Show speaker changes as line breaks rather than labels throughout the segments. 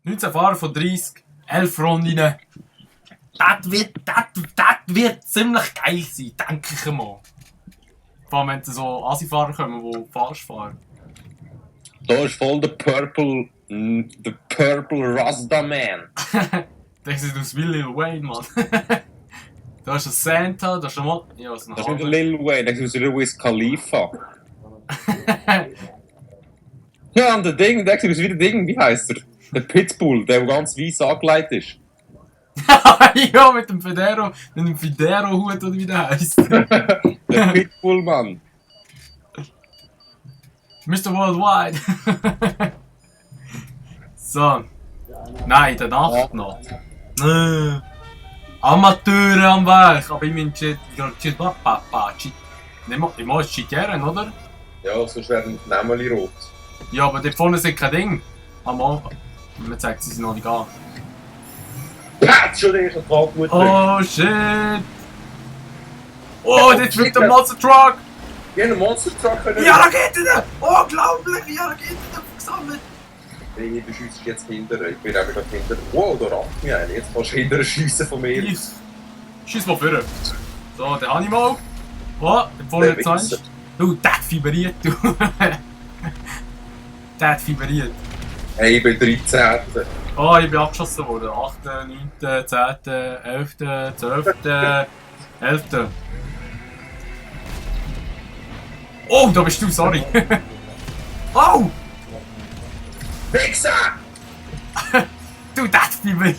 19 Fahrer von 30, 11 Runden. Das wird ziemlich geil sein, denke ich mal. Vor allem, wenn so Asi-Fahrer kommen, die falsch fahren.
Da ist voll der Purple Rasta Man.
Das sieht aus wie Lil Wayne, Mann. Da ist ein Santa, da ist ein Mod. Ja, was
Das ist nicht der Lil Wayne, das ist der Wiz Khalifa. Ja, und der Ding, der sieht aus wie der Ding, wie heisst er? Der Pitbull, der ganz weiss angelegt ist.
Ja, mit dem Fidero-Hut oder wie der heisst.
Der Pitbull, Mann.
Mr. Worldwide. So. Nein, in der Nacht noch. Amateure am Werk, aber ich meine, ich muss cheatieren, oder?
Ja, sonst werden die Namen rot.
Ja, aber dort vorne ist kein Ding. Am Anfang. Man sagt, sie sind noch nicht an.
Patsch, schon der erste Tag gut.
Oh shit! Oh, dort wird der Monster Truck!
Ja, einen Monster Truck können
Ja, Raketen! Unglaublich! Ja, Raketen gesammelt!
Nee, du schiessst jetzt hinterher. Ich bin einfach hinter. Wow, da rafft mich einer. Jetzt kannst du hinterher schiessen von mir.
Schieß mal vorne. So, den habe ich mal. Oh, den vorne zeigst. Du, der vibriert, du. Der vibriert.
Hey, ich bin 13.
Oh, ich bin abgeschossen worden. 8., 9., 10., 11., 12., 11. Oh, da bist du, sorry. Oh!
Wichser!
Du, das vibriert.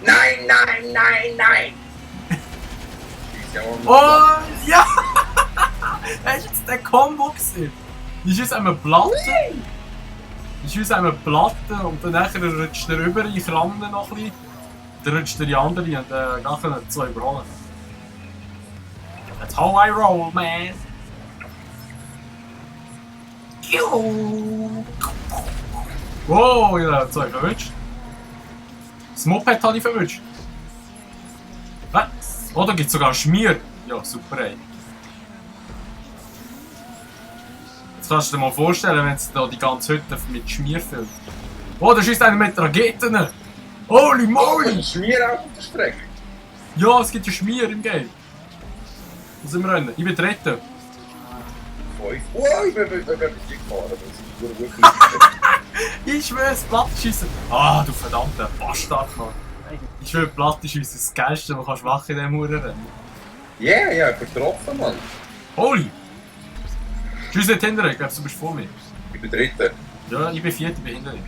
Nein, nein, nein, nein!
Oh, ja! Hast du jetzt den Combo gesehen? Ich schieße einmal Platte. Ich schieße einmal Platte und dann rutscht er rüber, ich ramme noch ein bisschen. Dann rutscht er die andere und nachher zwei überholen. That's how I roll, man! Wow, ja, zwei verwünscht. Das Moped habe ich verwünscht. Was? Oh, da gibt es sogar Schmier. Ja, super, ey. Jetzt kannst du dir mal vorstellen, wenn es da die ganze Hütte mit Schmier füllt. Oh, da schießt einer mit Raketen. Holy moly!
Schmier auch auf der Strecke?
Ja, es gibt ja Schmier im Game. Wo sind wir rennen? Ich bin Dritter.
Oh, ich bin mit dir gefahren. Das ist wirklich.
Ich schwör's, Platte schiessen. Ah, du verdammter Bastard, Mann. Ich schwör, Platte schiessen ist das Geilste, was du machen in diesem Hurenrennen.
Yeah, ja, ich bin getroffen, Mann.
Holy! Schiess nicht hinterher, ich glaube, du bist vor mir.
Ich bin Dritter.
Ja, ich bin Vierter, ich bin hinter dir.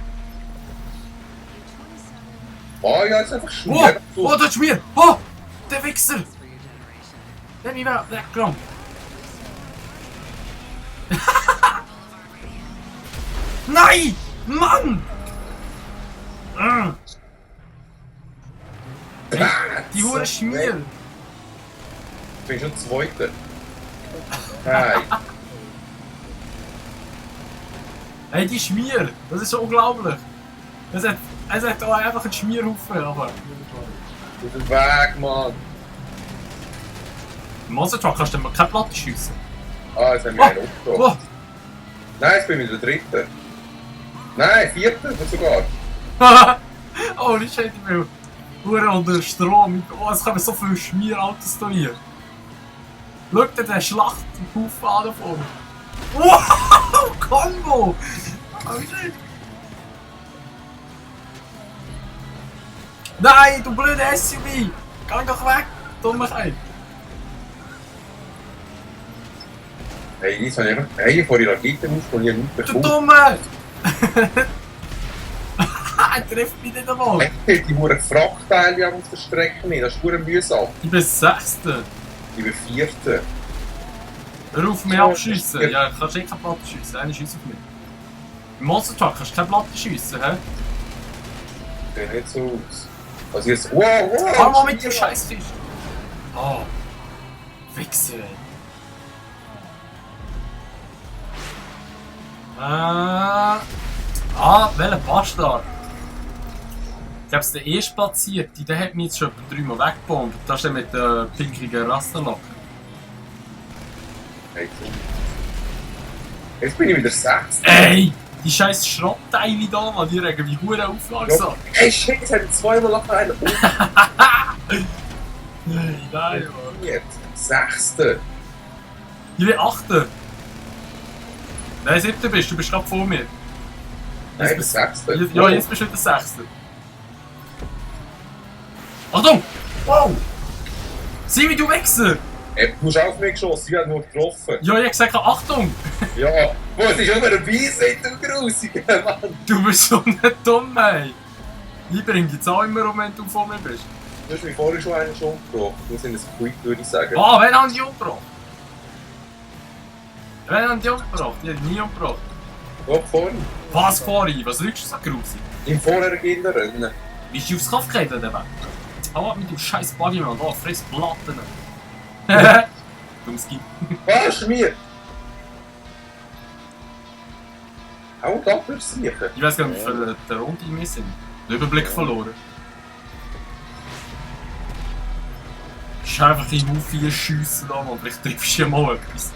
Oh ja, jetzt einfach Schmier.
Oh, das ist mir! Oh! Der Wichser! Der hat mich weggenommen. Nein! Mann! Hey, die Hure Schmier!
Ich bin schon Zweiter. Hey.
Hey, die Schmier! Das ist so unglaublich! Es hat auch einfach einen Schmierhaufen, aber...
Auf dem Weg, Mann.
Im Monster Truck kannst du mal keine Platte schiessen.
Ah, jetzt haben wir einen Auto.
Oh!
Nein, jetzt bin ich wieder Dritter. Nein, Vierter sogar.
Oh, ich hätte mir Hure unter Strom. Oh, es kommen so viele Schmierautos hier. Schau dir den Schlachthaufen an da vorne. Wow! Combo! Oh shit! Nein, du blöde SUV! Geh doch weg! Dummheit!
Hey, jetzt habe ich einfach Reihe vor die Raketen auf und ich habe nichts
Du
bekommen.
Dumme! Er trifft mich nicht einmal!
Hey, die Huren Frachtteile auf der Strecke nicht, das ist verdammt mühsam.
Ich bin Sechster!
Ich bin Vierter.
Hör auf mich abschiessen! Ja, kannst eh keine Platte schiessen, einer schiesst auf mich. Im Monster Truck kannst du keine Platte schiessen, hä?
Sieht nicht so aus. Also jetzt. Wow!
Fahr mal mit dem Scheißtisch! Oh! Wichser! Welcher Bastard? Ich glaube, der erste Platzierte, der hat mich jetzt schon etwa 3 Mal weggebombt. Das ist der mit der pinkigen Rasterlocke.
Jetzt bin ich wieder 6.
Ey! Die scheiß Schrottteile da, Mann, die regen wie hure aufmerksam.
Ey, shit, jetzt hat er zweimal nachher
Nein, Mann.
Jetzt, 6.
Ich bin 8. Nein, 7. bist du, bist gerade vor mir.
Nein, der 6.
Ja, jetzt bist du wieder 6. Achtung! Wow! Sieh, wie du Wichser!
Ey, du hast auf mich geschossen, ich habe nur getroffen.
Ja, ich hab gesagt, Achtung!
Ja, wo es ist immer dabei, seid du grusig, Mann.
Du bist so nicht dumm, ey! Ich bring dich jetzt auch immer um, wenn du vor mir bist.
Du hast mich vorher schon einen umgebracht. Du sind ein Quick, würde ich sagen.
Ah, wen haben die umgebracht? Wen haben die umgebracht? Die haben nie umgebracht.
Doch, vorhin.
Was vorhin? Was lügst du so grusig?
Im vorhergehenden Rennen.
Bist du aufs Kopf gefallen, der Weg? Ah, mit dem scheiß Buggy, Mann. Da, friss Platten. Dummes Kind.
Was? Mir? Auch da versichern.
Ich weiß gar nicht, wie viele der Runde wir sind. Den Überblick verloren. Es ist einfach in Muffi schiessen da, Mann. Vielleicht triffst du ja mal etwas.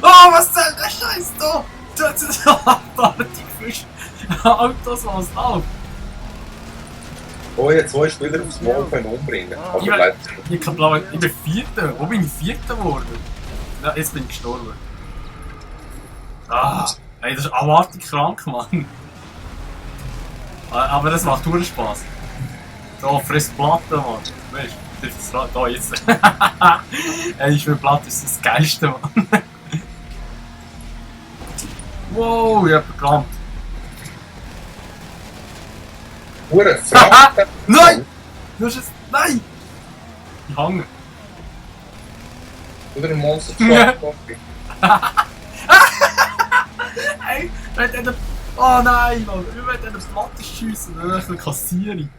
Oh, was soll der Scheiß da? Du hast es so abartig gefischt. Autos, was läuft.
Oh, jetzt 2 Spieler aufs Mal können umbringen. Aber bleibt.
Ich kann blau. Ich bin 4. Wo bin ich 4. geworden? Ja, jetzt bin ich gestorben. Ah, ey, das ist abartig krank, Mann. Aber das macht nur Spaß. So, friss Platte, Mann. Weißt du, das ist da jetzt. Ey, ich will Platte, das ist das Geilste, Mann. Wow, ich hab gerammt.
Hure Fracht.
Nein! Du hast es. Nein! Ich hange.
Oder ein Monster Truck.
Ey, wenn der. Oh nein, Mann! Ich will den Platte schiessen, dann ein kassieren.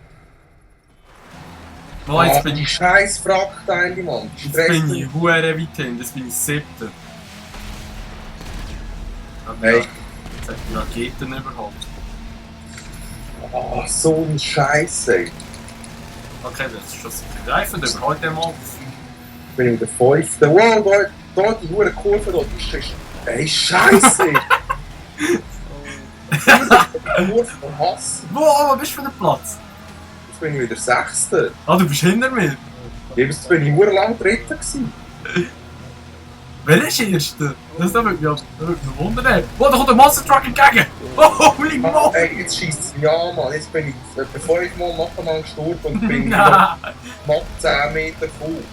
Oh, jetzt bin
die
ich.
scheiß Frachtteile, Mann.
Jetzt bin ich hure weit hin, das bin ich 7.
Hey.
Jetzt hat die Raketen überhaupt.
Oh, so ein Scheiß, ey.
Okay, das ist schon so viel reifer, dann überholt der mal.
Ich bin in der 5. Wow, da die hure Kurve, da die ist. Ey, Scheiße! Kurve von Hass.
Wo bist du für den Platz?
Jetzt bin ich wieder 6.
Ah, du bist hinter mir.
Jetzt bin ich hure lang 3. gewesen.
Wer ist Erster? Das würde mich wundern. Oh, da kommt ein Monster Truck entgegen! Oh, holy moly!
Ey, jetzt schießt es mich an, Mann. Jetzt bin ich etwa 5 Mal nacheinander gestorben und bin
Nein.
knapp 10 Meter voll.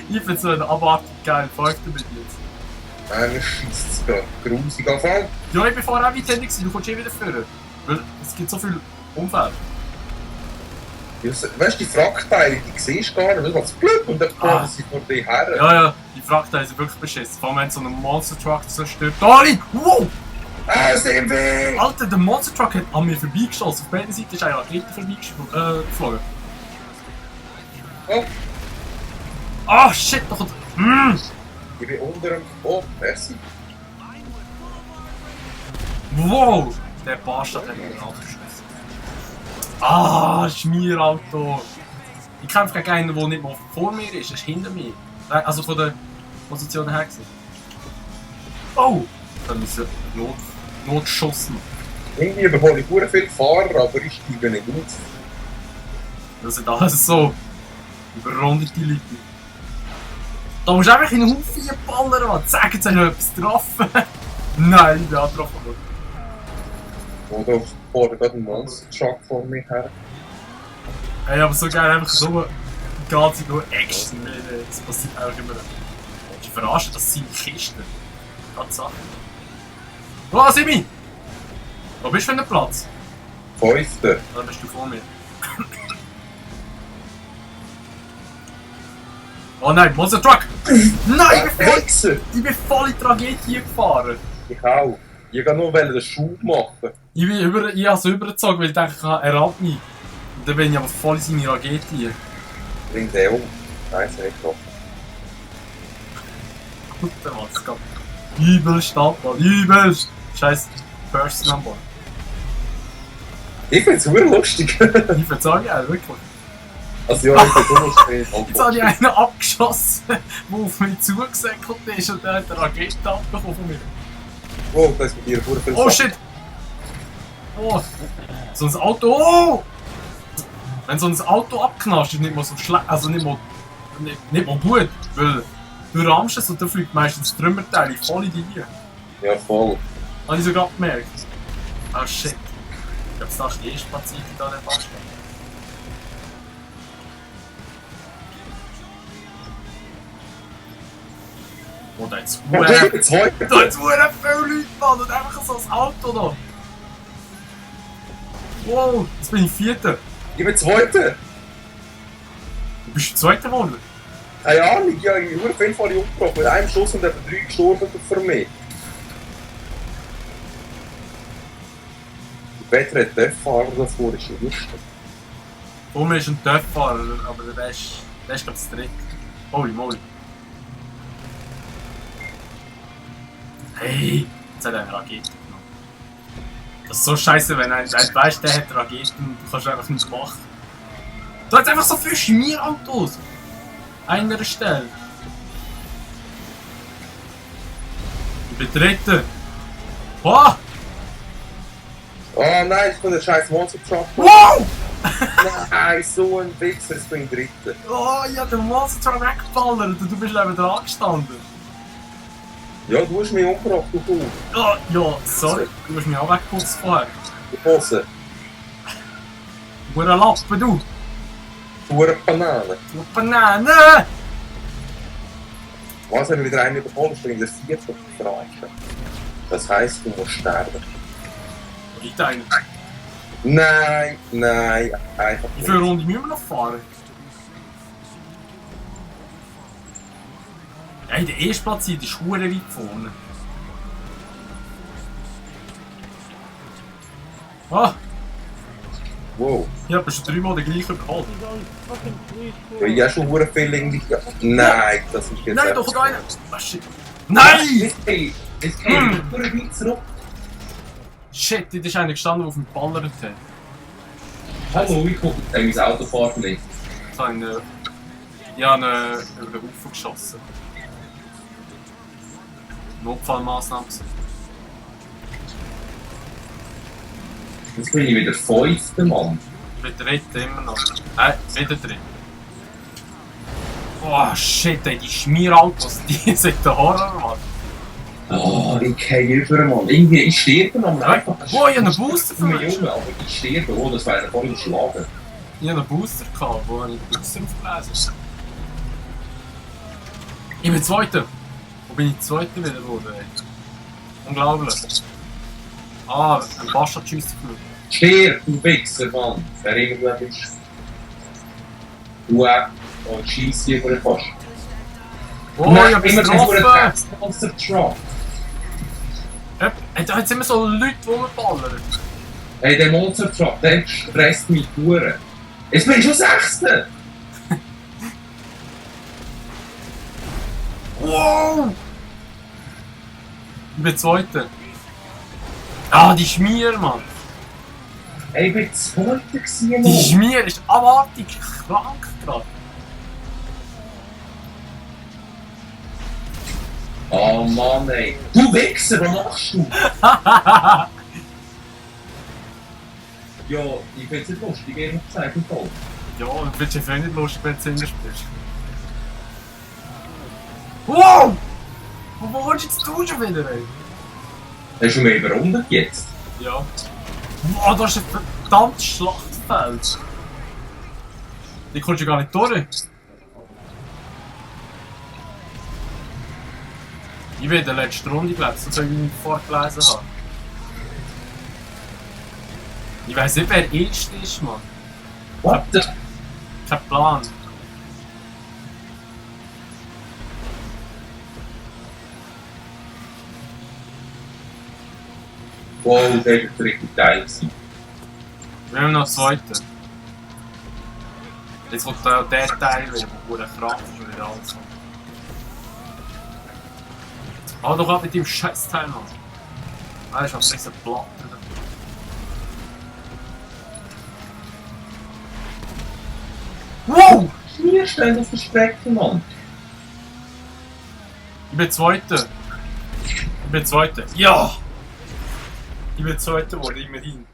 Ich finde so einen abartig geilen 5. mit jetzt.
Nein, mir schießt es gerade grusig an. Vor allem,
Ja, ich bin vorher auch weit hinten gewesen, du kommst eh wieder führen. Weil es gibt so viele Unfälle.
weißt du, die Frachtteile, die siehst du gar nicht, was blöd und dann kommen sie vor dir her.
Ja, die Frachtteile sind wirklich beschissen. Vor allem wenn so ein Monster Truck zerstört. Dali! Wow!
Sind wir!
Alter, der Monster Truck hat an mir vorbeigeschossen. Auf beiden Seiten ist eine Rakete vorbeigeflogen.
Oh,
Ah, shit, da kommt.
ich bin unter dem. Oh, merci.
Wow! Der Bastard hat mich abgeschossen. Ah, Schmierauto! Ich kämpfe gegen einen, der nicht mal vor mir ist, er ist hinter mir. Also von der Position her gesehen. Oh! Dann ist er notgeschossen.
Irgendwie überhole ich sehr viele Fahrer, aber ich steige nicht auf.
Das sind alles so überrundete Leute. Da musst du einfach in den Haufen ballern, Mann. Sag jetzt, hast du etwas getroffen? Nein, ich bin auch getroffen worden.
Oder vorne gerade ein Monster-Truck vor mir her.
Ey, aber so geil, einfach so die ganze Zeit nur Action. Das passiert auch immer. Ich verarsche, das sind Kisten. Tatsache. Wo, Simi? Wo bist du für einen Platz?
5.
Dann bist du vor mir. Oh nein, Monster Truck! Nein, ich bin voll in die Tragödie gefahren.
Ich auch. Ich kann nur den Schub machen.
Ich habe es übergezogen, weil ich dachte, er raubt mich. Und dann bin ich aber voll in seine Tragödie.
Bring den um. Nein, ist nicht getroffen.
Alter, was es geht. Übelst ab, Mann. Übelst! Scheiß Person an Bord.
Ich find's super lustig.
Ich verzeihe ja, wirklich.
Also ja, ich bin schon
Jetzt habe ich einen abgeschossen, der auf mich zugeschossen, der auf mich zugesäckelt ist und der hat eine Rakete abbekommen von mir.
Wow, da ist mit dir viel
Oh shit! Oh! So ein Auto. Oh! Wenn so ein Auto abknallt, ist nicht mal so schlecht. Also nicht mal gut. Weil du rammst es und dann fliegt meistens die Trümmerteile voll in die.
Ja, voll.
Habe ich sogar gemerkt. Ah shit. Ich glaube, das ist die erste Platzierung da nicht fast. Oh, da hat's
Ja,
verdammt
jetzt heute.
viele Leute, Mann, und einfach so ein Auto da. Wow, jetzt bin ich Vierter.
Ich bin heute.
Du bist Zweiter geworden.
Keine Ahnung, ich habe auf jeden Fall umgebracht. Mit einem Schuss und etwa 3 gestorben für mich. Peter hat Töpffahrer davor, ist ja lustig.
Oben ist ein Töpffahrer, aber der ist glaube ich das dritte. Holy moly. Hey, jetzt hat er eine Rakete genommen. Das ist so scheiße, wenn du weißt, der hat Raketen und du kannst einfach nichts machen. Du hast einfach so viele Schmierautos. An einer Stelle. Ich bin Dritter. Oh!
Oh nein, ich bin der scheiß Monster Truck.
Wow!
Nein, so ein Wichser, ich bin Dritter.
Oh, ich hab den Monster Truck weggeballert und du bist neben dran gestanden.
Ja, du hast mich umgebracht, du Kuh.
Oh, ja, sorry. Du hast mich auch weggeputzt vorher.
Die Hose.
Du eine Lappe, du.
Pure Banane.
Du Banane!
Was, wenn du wieder einen überkommst, bin ich der vierte auf die Frage. Das heisst, du musst sterben.
Ich deine.
Nein, nein, einfach
Wie
nicht.
viele Runden müssen wir noch fahren? Hey, der erste Platz ist verdammt weit vorne. Ah,
Wow.
ich habe schon 3 Mal den gleichen bekommen.
Ja, ich habe schon hure viel irgendwie... Nein, das ist jetzt...
Nein, doch einer! Ah, shit. Nein!
Es geht hure weit zurück.
Shit, da ist einer gestanden, der auf mich geballert hat.
Hallo, ich gucke mein Auto fahren nicht.
Ich habe ihn über den Haufen geschossen. Notfallmaßnahmen.
Jetzt bin ich wieder Fünfter, Mann.
Ich bin Dritter immer noch. Wieder Dritter. Oh shit, ey, die Schmierautos, die sind der Horror, Mann.
Oh, ich gehe über, Mann. Irgendwie, ich sterbe am einfach.
Oh, ich habe einen Booster
für mich
verletzt.
Junge, aber ich sterbe. Oh, das wäre voll geschlagen.
Ich hatte einen Booster, wo ich den Booster aufgelesen habe. Ich bin Zweiter. Wo bin ich Zweiter wieder geworden, ey? Unglaublich. Ah, ein Bastard schießt genug.
Stirb, du Wichser, Mann. Wer irgendwo ist. Du und schießt hier vor fast.
Oh, ich hab ihn getroffen!
Monster Truck.
Da hat immer so Leute, die rumballern.
Hey, der Monster Truck, der stresst mich durch. Jetzt bin ich schon Sechster!
Wow! Ich bin Zweiter. Ah, die Schmier, Mann!
Hey, ich bin Zweiter gewesen,
Die Schmier ist abartig krank gerade.
Oh Mann, ey. Du Wichser, was machst du? Ja, ich find's nicht lustig, ehrlich gesagt, im Fall.
Ja, und wird schon nicht lustig, wenn du Singers bist. Wow! Wo willst jetzt du schon wieder, ey?
Hast du mich überrundet jetzt?
Ja. Wow, das ist ein verdammtes Schlachtfeld. Die kommst du gar nicht durch. Ich bin in der letzten Runde gelesen, sonst soll ich nicht vorgelesen haben. Ich weiss nicht, wer Erste ist, Mann.
What the?
Kein Plan.
Wow, der wird richtig geil gewesen.
Wir haben noch Zweiten. Jetzt kommt der Teil wieder, wo der Kraft schon wieder alles hat. Ah, doch gerade mit dem Scheißteil, Mann. Ah, ist auf 6 Platte. Wow!
Hier steht auf der Strecke, Mann.
Ich bin Zweiter. Ich bin Zweiter. Ja! Ich bin Zweiter geworden, immerhin.